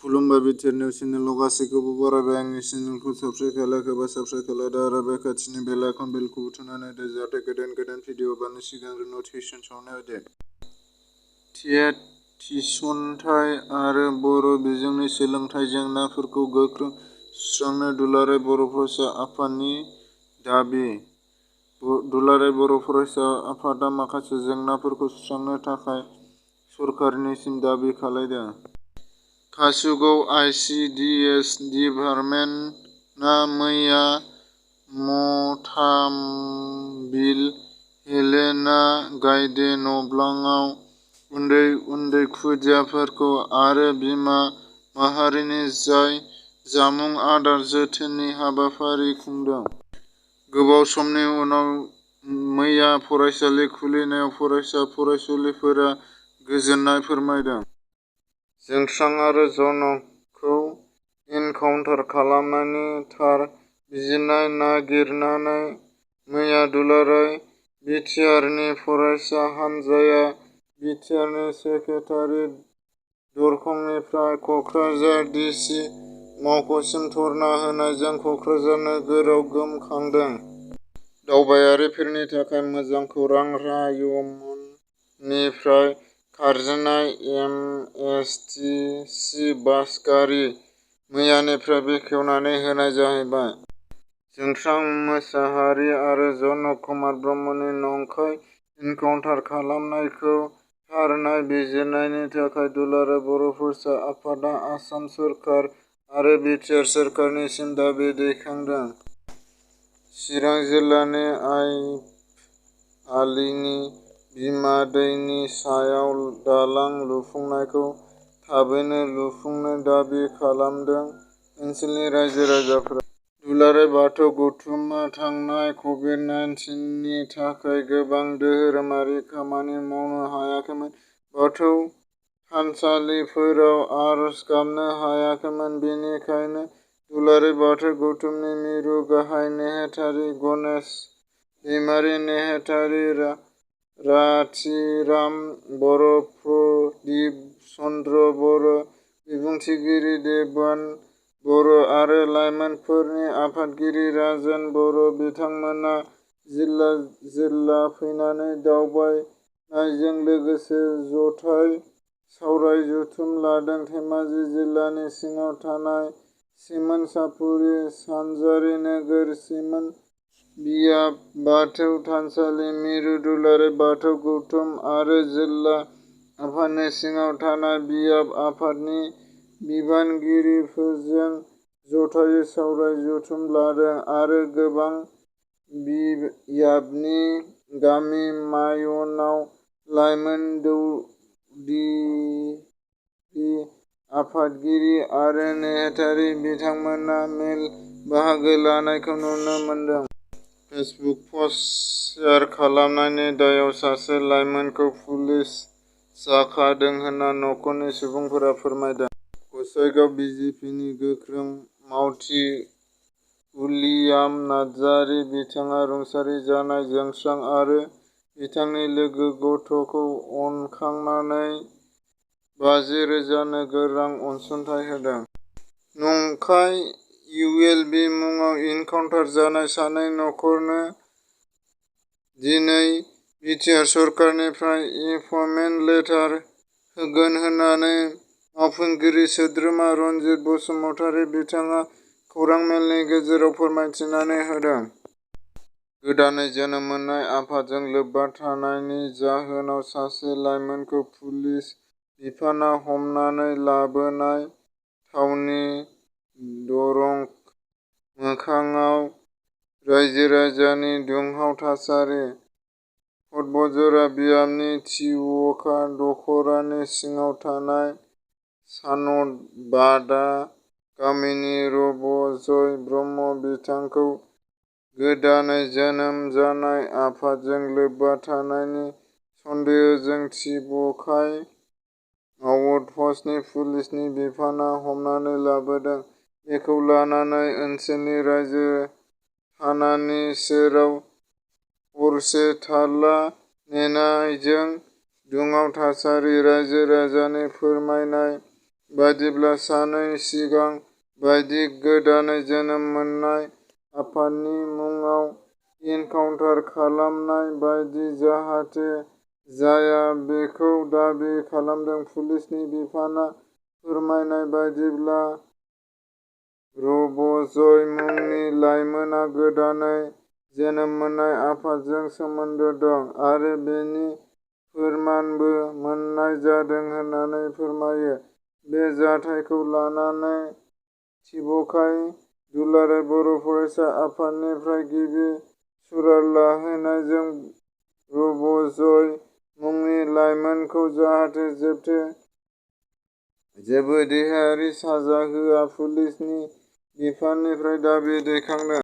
खुलुमबाय बिटिआरनि चेनेलाव गासैखौबो बरायबाय। आंनि चेनेलखौ साबस्क्राइब खालामाखैबा साबस्क्राइब खालामदो आरो बे खाथिनि बेल आइकन बेलखौबो थुनानै होदो जाहाथे गोदान भिडिअ हगारनायनि सिगां नटिफिकेसन सहैनो होदो। टेट थिसनथाइ आरो बर' बिजोंनि सोलोंथाइ जेंनाफोरखौ गोख्रै सुस्रांनो दुलाराय बर' फरायसा आफादनि दाबि। दुलाराय बर' फरायसा आफादआ माखासे जेंनाफोरखौ सुस्रांनो थाखाय सरकारनिसिम दाबि खालामदों। कासुगाव आइ.सि.डि.एस. डिपार्टमेन्टआ मैया मथामबिल हेलेना गायदेनब्लाङाव उन्दै उन्दै खुदियाफोरखौ आरो बिमा माहारिनि जाय जामुं आदार जोथोननि हाबाफारि खुंदों। गोबाव समनि उनाव मैया फरायसालि खुलिनायाव फरायसा फरायसुलिफोरा गोजोननाय फोरमायदों। जोंख्लां आरो जनकखौ एनकाउन्टार खालामनायनि थार बिजिरनाय नागिरनानै मैया दुलाराय बिटिआरनि फरायसा हानजाया बिटिआरनि सेक्रेटारियेट दरखंनिफ्राय कक्राझार डि. सि. मावख'सिम धर्ना होनायजों कक्राझार नोगोराव गोमखांदों। दावबायारिफोरनि थाखाय मोजां खौरां रायमननिफ्राय खारजेननाय एम.एस.टी.सी. बास गारि मैयानिफ्राय बेखेवनानै होनाय जाहैबाय। जोंख्लां मोसाहारि आरो जनक कुमार ब्रह्मनि नंखाय एनकाउन्टार खालामनायखौ थार नायबिजिरनायनि थाखाय दुलाराय बर' फरायसा आफादआ आसाम सरकार आरो बिटिआर सरकारनिसिम दाबि दैखांदों। चिरां जिल्लानि आइफआलिनि बिमा दैनि सायाव दालां लुफुंनायखौ थाबैनो लुफुंनो दाबि खालामदों ओनसोलनि रायजो राजाफोरा। दुलाराय बाथौ गौथुमा थांनाय कभिड-19 नि थाखाय गोबां धोरोमारि खामानि मावनो हायाखैमोन। बाथौ थानसालिफोराव आरज गाबनो हायाखैमोन। बेनिखायनो दुलाराय बाथौ गौथुमनि मिरु गाहाय नेहाथारि गणेश दैमारि, नेहाथारि राथिराम बर', प्रदिप चन्द्र बर', बिबुंथिगिरि देबान बर' आरो लाइमोनफोरनि आफादगिरि राजेन बर' बिथांमोना जिल्ला फैनानै दावबायनायजों लोगोसे जथाइ सावराय जथुम लादों। धेमाजि जिल्लानि सिङाव थानाय सिमोनसापुरि सानजारि नोगोर सिमोन बियाब बाथौ थानसालि मिरु दुलाराय बाथौ गौथुम आरो जिल्ला आफादनि सिङाव थानाय बियाब आफादनि बिबानगिरिफोरजों जथायै सावराय जथुम लादों आरो गोबां बियाबनि गामि माय'नाव लाइमोन दौदिनि आफादगिरि आरो नेहाथारि बिथांमोना मेल बाहागो लानायखौ नुनो मोनदों। फेसबुक पस्ट शेयार खालामनायनि दायाव सासे लाइमोनखौ पुलिस जाखादों होनना नखरनि सुबुंफोरा फोरमायदों। गसाइगाव बिजेपिनि गोख्रों मावथि उइलियाम नार्जारि बिथाङा रुंसारि जानाय जोंख्लां आरो बिथांनि लोगो गथ'खौ अनखांनानै 50,000 नोगोद रां अनसुंथाइ होदों। नंखाय इउएलबि मुङाव एनकाउन्टार जानाय सानै नखरनो दिनै बिटिआर सरकारनिफ्राय एपइन्टमेन्ट लेटार होगोन होननानै मावफुंगिरि सोद्रोमा रनजित बसुमतारि बिथाङा खौरां मेलनि गेजेरजों फोरमायथिनानै होदों। गोदानै जोनोम मोननाय आफादजों लोब्बा थानायनि जाहोनाव सासे लाइमोनखौ पुलिस बिफानआ हमनानै लाबोनाय थावनि दरं मोखाङाव रायजो-राजानि दुंहाव थासारि। कटबझरा बियाबनि थिवखा दख'रानि सिङाव थानाय सानबादा गामिनि रबजय ब्रह्म बिथांखौ गोदानै जोनोम जानाय आफादजों लोब्बा थानायनि सन्देहजों थिवखाय आउटपस्टनि पुलिस बिफानआ हमनानै लाबोदों। बेखौ लानानै ओनसोलनि रायजो-थानानि सेराव हरसे थाला नेनायजों दुंहाव थासारि। रायजो-राजानि फोरमायनाय बायदिब्ला सानै सिगां बायदि गोदानै जोनोम मोननाय आफादनि मुङाव एनकाउन्टार खालामनाय बायदि जाहाथे जाया बेखौ दाबि खालामदों। पुलिसनि बिफानआ फोरमायनाय बायदिब्ला रबजय मुंनि लाइमोनआ गोदानै जोनोम मोननाय आफादजों सोमोन्दो दं आरो बेनि फोरमानबो मोन्नाय जादों होननानै फोरमायो। बे जाथायखौ लानानै थिबखाय दुलाराय बर' फरायसा आफादनिफ्राय गिबि सुराग लाहैनायजों रबजय मुंनि लाइमोनखौ जाहाथे जेबो देहायारि साजा होआ पुलिसनि बिफाननिफ्राय दाबि दैखांदों।